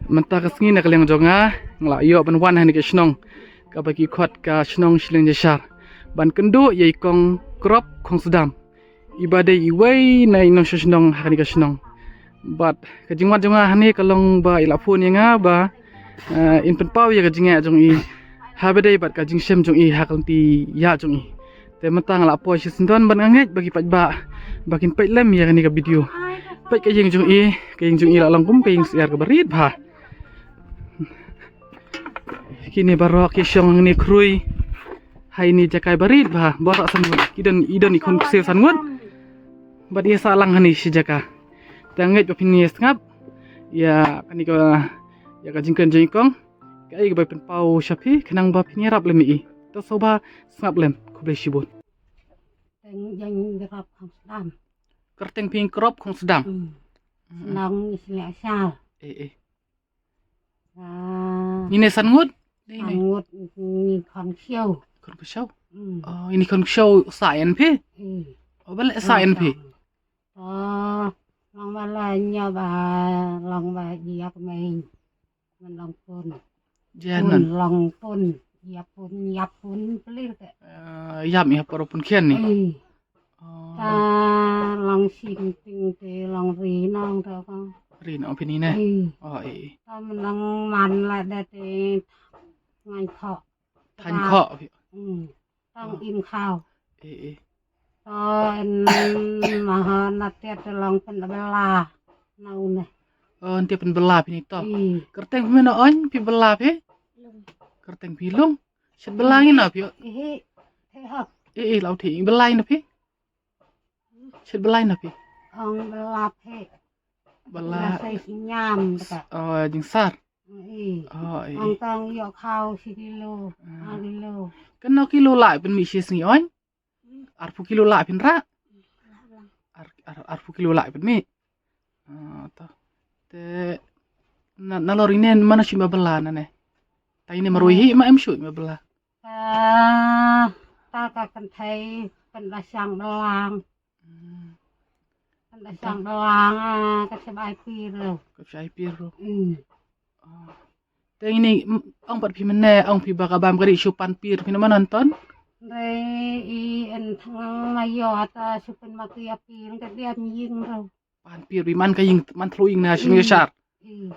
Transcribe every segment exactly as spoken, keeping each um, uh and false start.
Mynta ka sngi na ka liang jong nga, nga la ïoh ban wan ha kane ka shnong kaba ki khot ka shnong Shiliang Jashar ban kynduh ïa i kong Krop Khongsdam, iba dei iwei na i nongshong shnong ha kane ka shnong. Bad ka jingwan jong nga hangne ka long ba i la phone ïa nga ba, eh, in pynpaw ïa ka jingeh jong i ha ba dei bad ka jingshem jong i ha ka lynti ïa jong i. Te mynta nga la poi sha syndon bad nga ngeit ba ki paidbah ba kin peit lem ïa kane ka video. Peit ka ïing jong i, ka ïing jong i la long kum ka ïing syiar kaba rit bha. Kine baroh ki shong hangne khrui ha ine i jaka ba rit bha, baroh san ngut. Ki don, i don i khun ksiew san ngut bad i sah lang hangne shi jaka. Te nga ngeit ba phin ïa sngap ïa kane ka, ïa ka jingkren jong i kong. Kaei kaba i pynpaw sha phi khnang ba phin ïarap lem ïa i. To sngewbha sngap lem. Khublei shibun. Teng jong Krop Khongsdam. Kyrteng phi Krop Khongsdam. Hmm. Hmm. Shnong Shiliang Jashar. Eh, eh. Ah. Ine san ngut? San ngut, ine khon ksiew. Khon ksiew? Hmm. Oh, ine khon ksiew sah ïa phi? Hmm. Oh, balei sah ïa phi? Oh, long ba la ñiah ba, long ba ïap mei. Ngan long pun. Jan pun, long pun. Ïap pun, ïap pun plir te. Eh, ïap ïap pun khian ni. Eh. Oh. Ta long sing ting te long ri nong te ko. Ri nong phi ni ne. Eh. Oh, eh. Ta men long man la da te ngan kho. Than kho. Hmm. Tang im khaw. Eh, eh. To en ma ha na tiat te long pynbylla. Na une. Oh, en tiat pynbylla phi ni to. Eh. Kyrteng phi mano oin phi bylla phi? Lung. Kyrteng phi Lung. Shet bylla ngi na phi? Eh, eh, ha. Eh, eh, lau thi. Bylla ngi na phi? Shet bylla ngi na phi? Ong bylla phi. Bylla. Bylla sai sinyam kata. Oh, jingsar. Eh. Oh, eh. Ong tang ïoh khaw shi kilo. Ah. Ar kilo. Kano kilo lah pynmih shi sngi oin? Arphew kilo lah phin rah? Ar, ar, arphew kilo lah pynmih. Ah, to. Te na, nalor ine mano shu ma bylla nane. Ta ine marwei hi ma em shu ma bylla. Ta, ta ka kynthei pynda shang bylla. Hmm. Pynda shang bylla, ah, ka shah ai pir ruh. Ka shah ai pir ruh. Hmm. Oh. Te ine, mm, ong pat phi mynne, ong phi ba ka bam ka dih shu pan pir phi na mano Anton? Re i en thang ma ïoh ta shu pan ma ki pir ka diam ïing ruh. Pan pir phi man ka ïing, man thlu ïing na shin ka shar. I.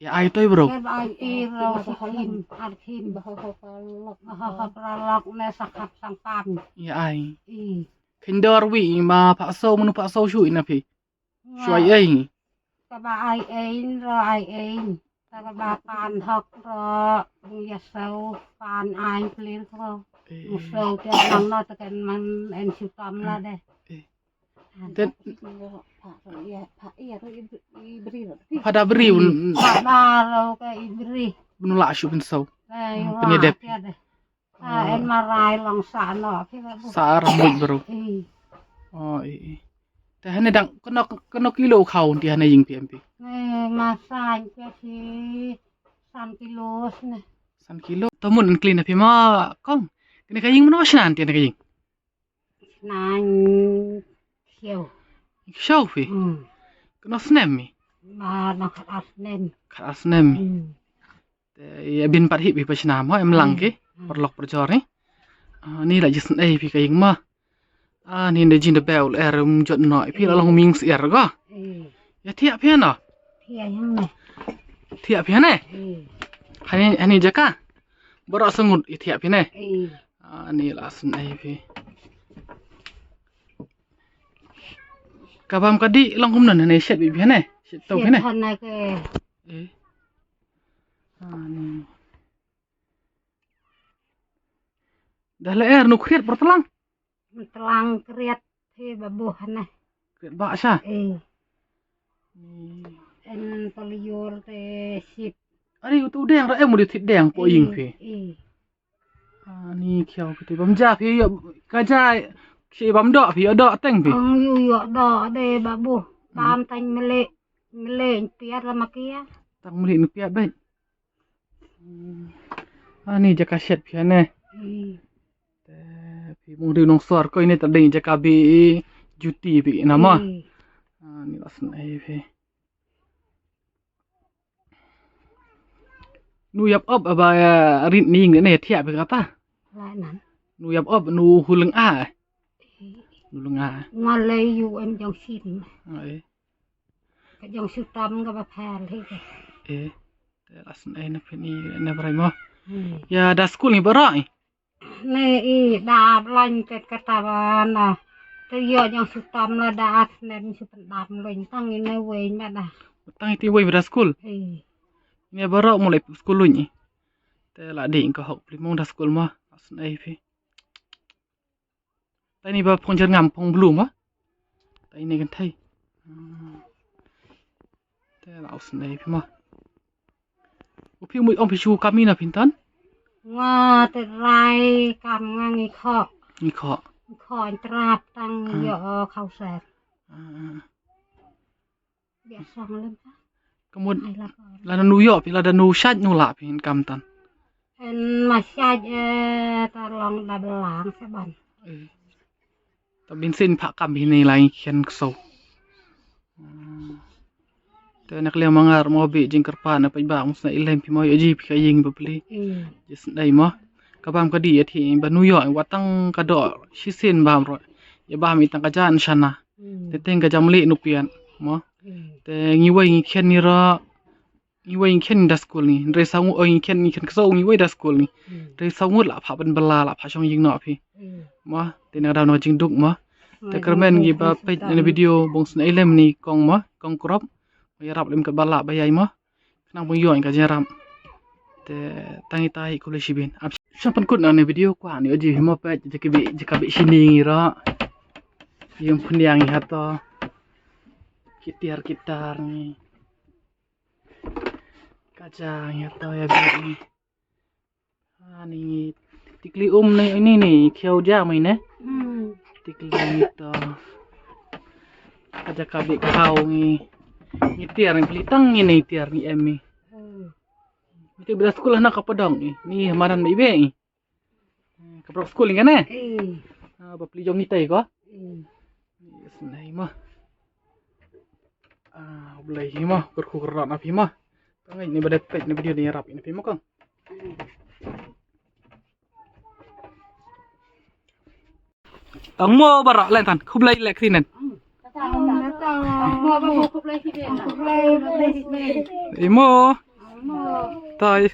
Ïa ai toi bro. Ka ba ai i ruh shi khim, ar khim. Ba ha ha paralok. Ba ha ha paralok ne sa khat sang pan. Ïa ai. I. Khyndor wi ma pha so munu pha so shu ina phi. Shu ai ei. Kaba ai ei, ro ai ei. Kaba pan hok ro, ya sau pan ai plir ro. Eh. Mu sau te nang no te kan man en shu tam la de. Eh. An te ta sik ro, pa ro, ya, pa, ya, ro, i, i bri ro. Pada bri un. Pada ro ka i bri. Bunu la shu bin sau. Eh, hmm, wa, penyedep. Tiada. Ah, en marai long sa no, phi ba bu. Sa rambut baru. Eh. Oh, eh, eh. Te hane dang kano, kano kilo khaw ti hane ïing phi em phi? Eh, ma san phi shi san kilo sne. San kilo. To mut en kli na phi ma kong. Kane ka ïing mano shna ti hane ka ïing? Shna ksiew. Ksiew phi? Hmm. Kano snem mi? Ma na khat ar snem. Khat ar snem. Hmm. Te ïa bin pat hi phi ba shna mo em lang ki. Hmm. Paralok parajor ni. Ah, ni la jisn ei phi ka ïing ma. Ah, ni da jin da bel er um jot no phi la long ming syiar ko. Eh. Ïa thiah phi na. Thiah yang ne. Thiah phi ne. Eh. Hani, hani jaka. Baroh sangut ïa thiah phi ne. Eh. Ah, ni la sn ei phi. Ka bam ka dih long kumno ne shet phi ne. Shet to phi ne. Shet hana ke. Eh. Ah, ni. Dah leh er nu khriat por tlang. Tlang khriat te ba buh ne. Khriat ba sha. Eh. Hmm. En palior te sip. Ari u tu deng ra em u di thit deng po ïing phi. Eh. Ah, ni khiaw phi te bam ja phi ïa ka ja shi bam doh phi ïa doh teng phi. Ong yu ïa doh de ba buh. Hmm. Bam tang mele mele piat la makia. Tang mele piat dai. Hmm. Ah, ni jaka shet phi ne. Hmm. Te phi mung ri nong sor ko ini ta ding jaka bi juti bi nama. Hmm. Ah, ni la sn ei phi. Nu yap op ba, eh, rit ning ne thiah be kata. Lai nan. Nu yap op nu huleng a. Nu lenga. Nga lei yu em jong sim. Ai. Ka jong sutam ka ba phel hi ka. Eh. Te las ne na pini ne brai mo. Hmm. Ya da school ni barai. Ne i da lain tet kata ba na. Te yo jong sutam la da as ne mi supan dam lain tang i ne wei ma da. Tang i ti wei ba da school. Eh. Ne barai mo lei school lain i. Te la ding ka hok pli mong da school mo. As ne phi. Tani ba phong jer ngam phong blue ma. Tani ne kan thai. Hmm. Te la us ne phi ma. U phi mu ong phi shu kami na phin tan. Nga te rai kam nga ngi kho. Ngi kho. Ngi kho trap tang yo khau ser. Ah. Biasa ngalem ka. Kamu ai la ko. Lada nu yo phi lada nu shaj nu la phi kam tan. En ma shaj, eh, ta long da belang sa ban. Eh. Ta bin sin pha kam hi ne lai khen kso. Hmm. Te nak le mangar mo bi jing kerpa na paj ba mus na ilem phi mo yo ji phi ka ying ba pli. Hmm. Jis dai mo. Ka bam ka di ya thi ba nu yo wa tang ka do shi sin bam ro. Ya bam i tang ka jan shana. Hmm. Te teng ka jam leh nu pian mo. Hmm. Te ngi wei ngi khen ni ra. Ngi wei ngi khen da school ni. Ndrei saw ngut oi ngi khen ngi khen kso ngi wei da school ni. Hmm. Ndrei saw ngut la pha ban bela la pha shong ying no phi. Hmm. Mo te na daw no jing duk mo. Te kermen ngi ba peit ne video bong sna ilem ni kong mo kong krop. Ya rap lem ka bala ba yai mo. Nang bong yo ka jing rap. Te tangi tai khublei shibin. Ap sha pan kut na ne video kwa ni oji mo peit jaka bi jaka bi shini ngi ra. Yung phunyang ngi hato. Kitar kitar ngi. Kaja ngi hato ya bi ngi. Ani tikli um ni ini ni khiau ja mai ne. Hmm. Tikli ni to. Kaja ka bi khau ngi. Ngi tiar ngi pli tang ngi ni tiar ngi em ni. Hmm. Mesti bila sekolah nak apa dong ni. Ni madan mai be ni. Ka prok skul ni kan eh? Eh. Ah, ba pli jong ni tai ko? Eh. Yes, nai ma. Ah, blai hi ma, kur kur rat na phi ma. Ka ngai ni ba dep pet ni video ni rap ni phi ma kong. Ang mo bara len tan, khublai lek rinen. Imo. Tai.